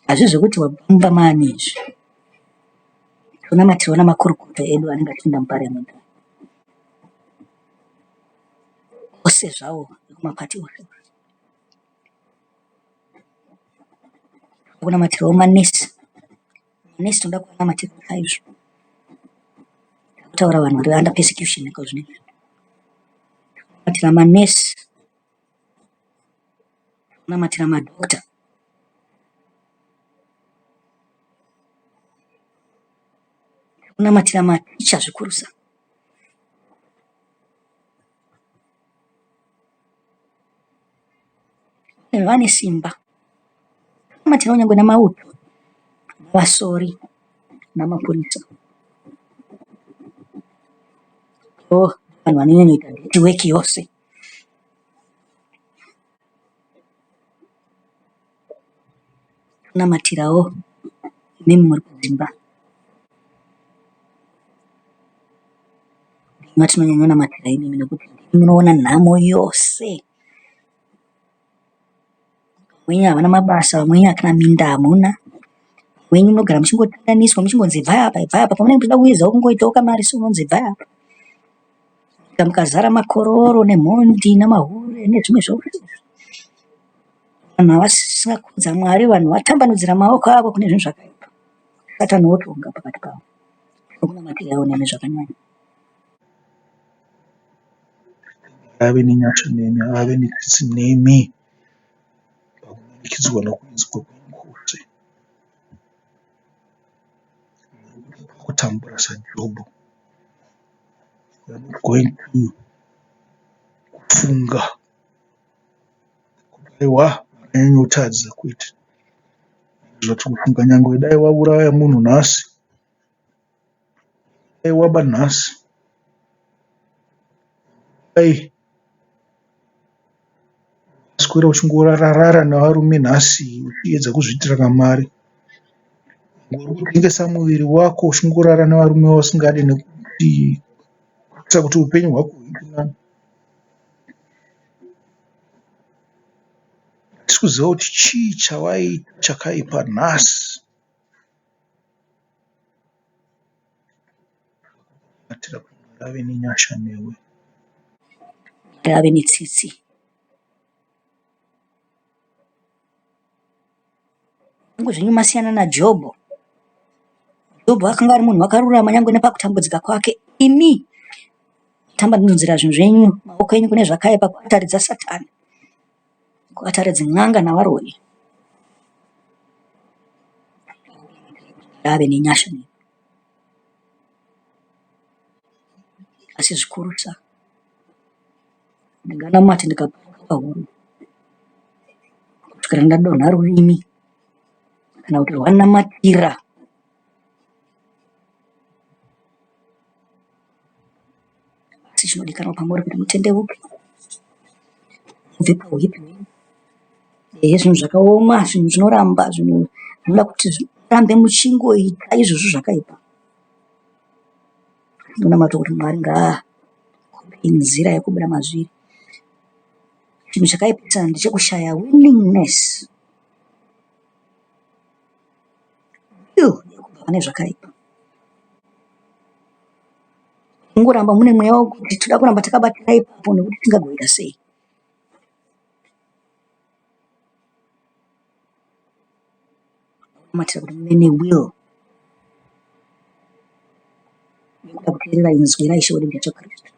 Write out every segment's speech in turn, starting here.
Hazvisi zvekuti wabva mumba maani izvi. Tonamatirwa namakurukota edu anenge achipinda muparliament. Ose zvawo ekumapati ose. Kunamatirwawo manesi. Manesi tinoda kuanamatira chaizvo. Kutaura vanhu vari under persecution ikozvino. Kunamatira manesi. Kunamatira madoctor. Kunamatira maticha zvikurusa. Vane simba. Kunamatira kunyangwe namauto, navasori, namapurisa. Oh, vanhu vanonyanyoita dirty work yose. Kunamatirawo imimi muri kudzimba. Ndimi vatinonyanyonamatira imimi nekuti ndimi munoona nhamo yose. Vamwe havana mabasa, vamwe kana minda hamuna. Vamwe munogara muchingotandaniswa muchingonzi ibvai apa ibvai apa. Pamunenge muchida kuedzawo kungoitawo kamari so munonzi ibvai apa. Nyika mukazara makororo nemhondi namahure nezvimwe zvose. Vanhu havasisina kukudza Mwari, vanhu vatambanudzira maoko avo kune zvinhu zvakaipa. Satani wotonga pakati pavo. Tinokunamatirawo nemi zvakanyanya. Ave nenyasha nemi, ave netsitsi nemi pakumanikidzwa nokuedzwa kwenyu kwose. Kutambura saJobho. We are not going to kufunga kuti aiwa ndakanyanyotadza kwete. Zvatiri kufunga nyangwe dai wauraya munhu nhasi, dai waba nhasi, dai waswera uchingorara nevarume nhasi uchiedza kuzviitira kamari. Uri kutengesa muviri wako uchingorara nevarume vausingade nekuti kuitira kuti upenyu hwako huite nani. Hatisi kuziva kuti chii chawaita chakaipa nhasi. Namatira kuti Mwari ave nenyasha newe. Mwari ave netsitsi. Nyangwe zvenyu masiyana naJobho. Jobho akanga ari munhu wakarurama nyangwe nepakutambudzika kwake. Imi tambanudzira zvinhu zvenyu, maoko enyu kune zvakaipa kuatari dzaSatani, kuatari dzen'anga navaroyi. Ave nenyasha nemi. Asi zvikurusa ndinganamate ndikapuka pahuro kusvikira ndadonha rurimi kana kuti rwanamatira. Asi chinodikanwa pamuri kuti mutendeuke mubve pauipi hwenyu. Ehe zvinhu zvakaoma, zvinhu zvinoramba, zvinhu zvinoda kuti murambe muchingoita izvozvo zvakaipa. Ndinonamata kuti Mwari ngaakupei nzira yekubuda mazviri. Chinhu chakaipisa ndechekushaya willingness will yekubva pane zvakaipa. Kungoramba mune mweya wekuti toda kuramba takabatira ipapo nekuti tingagoita sei. Namatira kuti muve newill yekuda kuteerera inzwi raIshe wedu Jesu Kristu.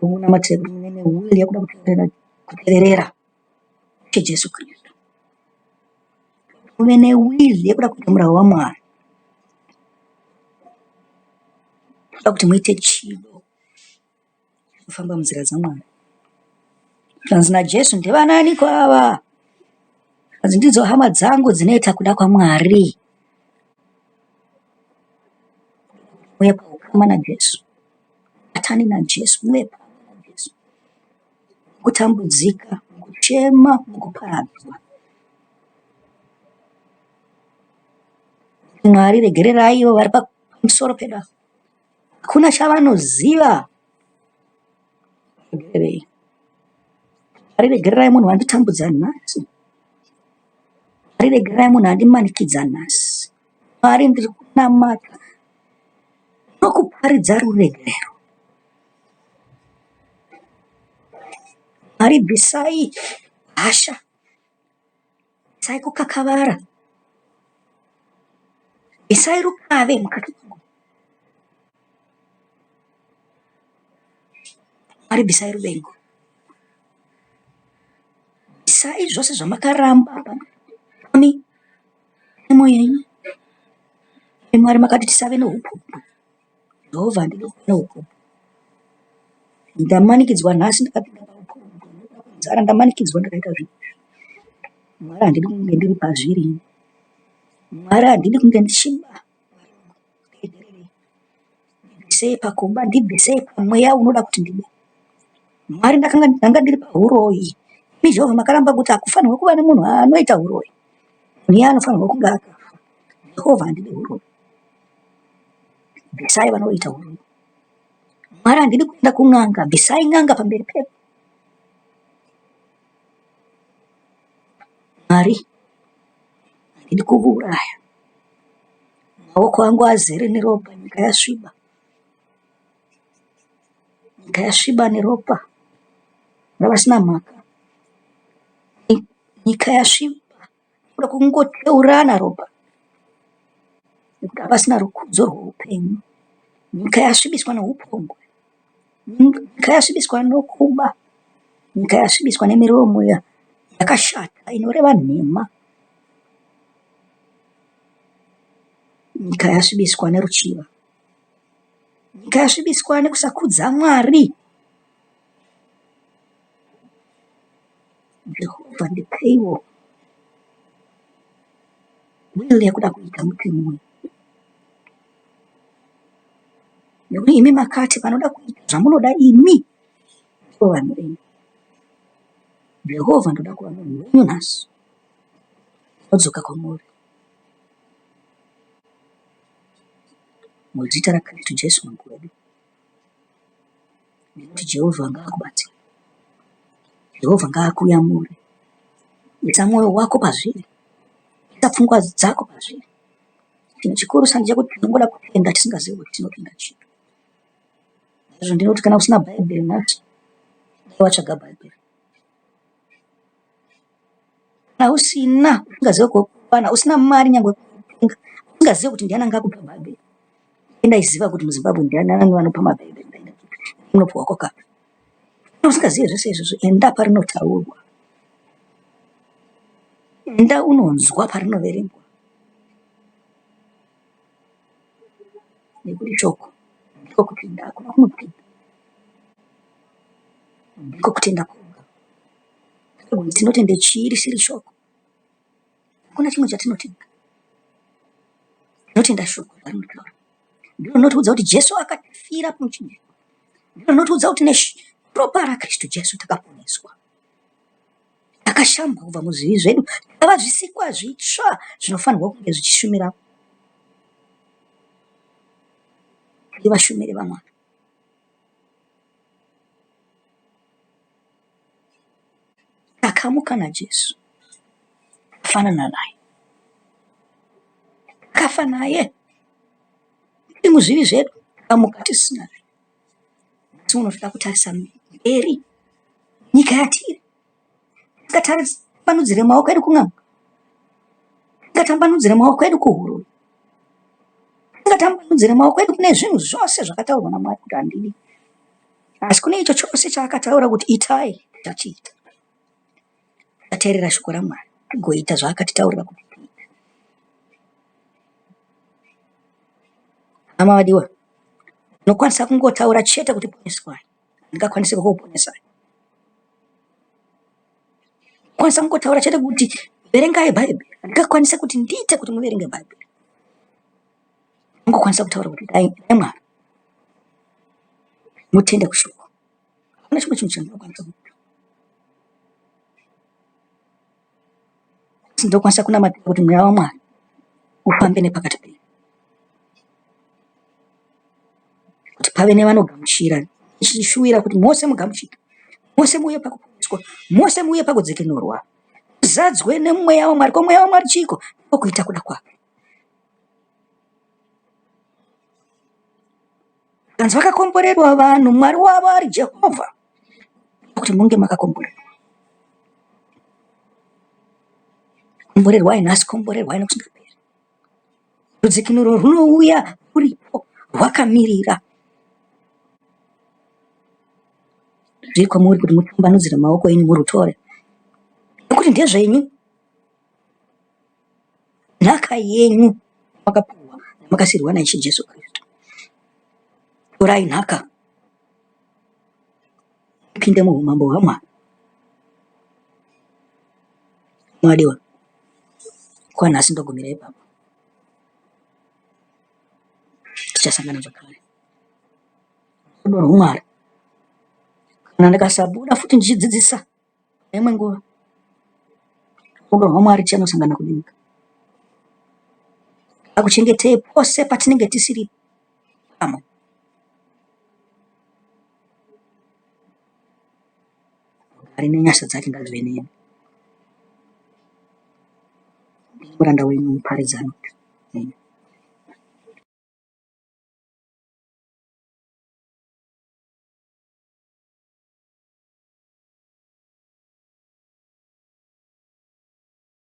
Namatira kuti muve newill yekuda kuteerera kuteerera Ishe Jesu Kristu. Muve newill yekuda kuita murau waMwari. Toda kuti muite chido kufamba munzira dzaMwari. Zvanzi naJesu ndivananiko ava? Zvanzi ndidzo hama dzangu dzinoita kuda kwaMwari. Uye paukama naJesu, batani naJesu, muve pamwe naJesu. Kutambudzika, kuchema, mukuparadzwa. Mwari regererai ivo vari pamusoro pedu ava. Hakuna chavanoziva. Regererei. Mwari regererai munhu wanditambudza nhasi. Mwari regererai munhu andimanikidza nhasi. Mwari ndiri kunamata nokuparidza ruregerero. Mwari bvisai hasha, bvisai kukakavara, bvisai rukave mukati mangu. Mwari bvisai ruvengo. Bvisai zvose zvamakaramba pami nemwoyo yenyu. Mwari makati tisave neupombwe. Jehovha handidi kuva neupombwe. Ndamanikidzwa nhasi ndakapinda paupombwe nekuda kwenzara ndamanikidzwa ndakaita zvinhu izvi. Mwari handidi kunge ndiri pazviri. Mwari handidi kunge ndichiba. Ndibvisei pakuba, ndibvisei pamweya unoda kuti ndibe. Mwari ndakanga ndanga ndiri pahuroyi. Imi Jehovha makaramba kuti hakufanirwi kuva nemunhu anoita huroyi. Munhu iye anofanirwa kunge akafa. Jehovha handidi huroyi. Bvisai vanoita huroyi. Mwari handidi kuenda kun'anga, bvisai n'anga pamberi pedu. Mwari handidi kuuraya. Maoko angu azere neropa, nyika yasviba. Nyika yasviba neropa ravasina mhaka. Nyika yasviba nekuda kwekungoteurana ropa nekuti hapasina rukudzo rweupenyu. Nyika yasvibiswa neupombwe. Nyika yasvibiswa nokuba. Nyika yasvibiswa nemiromo yakashata inoreva nhema. Nyika yasvibiswa neruchiva. Nyika yasvibiswa nekusakudza Mwari. Jehovha ndipeiwo will yekuda kuita mutemo wenyu. Nekuti imi makati vanoda kuita zvamunoda imi ndivo vanhu venyu. Jehovha ndoda kuva munhu wenyu nhasi. Ndodzoka kwamuri. Muzita raKristu Jesu Mambo wedu. Ndinoti Jehovha ngaakubatsire. Jehovha ngaakuyamure. Isa mwoyo wako pazviri. Isa pfungwa dzako pazviri. Chinhu chikurusa ndechekuti tinongoda kutenda tisingazivi kuti tinotenda chii. Naizvozvo ndinoti kana usina Bhaibheri nhasi, dai watsvaga Bhaibheri. Kana usina, usingazivi kwekuwana, usina mari nyangwe yekutenga, usingazivi kuti ndiani angakupa Bhaibheri. Dai ndaiziva kuti muZimbabwe ndiani vanopa mabhaibheri ndaenda kupi, unopiwa kwakati. Kana usingazivi zvese izvozvo, enda parinotaurwa. Enda unonzwa parinoverengwa. Nekuti shoko ndiko kutenda, hakuna kumwe kutenda. Ndiko kutenda kwoga. Tinotenda chii risiri shoko? Hakuna chimwe chatinotenda. Tinotenda shoko rarinotaura. Ndiro rinotiudza kuti Jesu akatifira pamuchinjikwa. Ndiro rinotiudza kuti neropa raKristu Jesu takaponeswa. Takashambwa kubva muzvivi zvedu tava zvisikwa zvitsva zvinofanirwa kunge zvichishumira tiri vashumiri vaMwari. Takamuka naJesu, tafanana naye, takafa naye tiri muzvivi zvedu, tikamuka tisina zvivi. Asi unotoda kutarisa mberi nyika yatiri. Tingatambanudzire maoko edu kun'anga? Tingatambanudzire maoko edu kuhuroyi? Tingatambanudzire maoko edu kune zvinhu zvose zvakataurwa naMwari kuti handidi? Asi kune icho chose chaakataura kuti itai, tichachiita. Tichateerera shoko raMwari tigoita zvaakatitaurira kuti tiite. Hama vadiwa, ndinokwanisa kungotaura chete kuti poneswai, handingakwanisi kukuponesai. Kwanisa kungotaura chete kuti verengai Bhaibheri, handingakwanisi kuti ndiite kuti muverenge Bhaibheri. Ndingokwanisa kutaura kuti dai dai Mwari mutende kushoko. Hakuna chimwe chinhu chandinokwanisa kuita. Asi ndinokwanisa kunamatira kuti mweya waMwari ufambe nepakati penyu. Kuti pave nevanogamuchira ndichishuwira kuti mose mugamuchire, mose muuye pakuponeswa, mose muuye pakudzikinurwa. Muzadzwe nemweya waMwari. Ko mweya waMwari chiiko? Ndiko kuita kuda kwake. Kanzi vakakomborerwa vanhu Mwari wavo ari Jehovha. Kuti munge makakomborerwa. Komborerwai nhasi, komborerwai nokusingaperi. Rudzikinuro rwunouya ruripo rwakamirira. Zviri kwamuri kuti mutambanudzire maoko enyu murutore nekuti ndezvenyu. Nhaka yenyu makapuhwa makasirwa naIshe Jesu Kristu. Torai nhaka mupinde muumambo hwaMwari. Mwadiwa, kwanhasi ndogumira ipapo. Tichasangana zvakare. Rudo rwaMwari. Kana ndikasabuda futi ndichidzidzisa neimwe nguva, rudo rwaMwari tichanosangana kudenga. Akuchengetei pose patinenge tisiri pamwe. Rugare nenyasha dzake ngadzive nemi. Ndini muranda wenyu muparidzi anoti.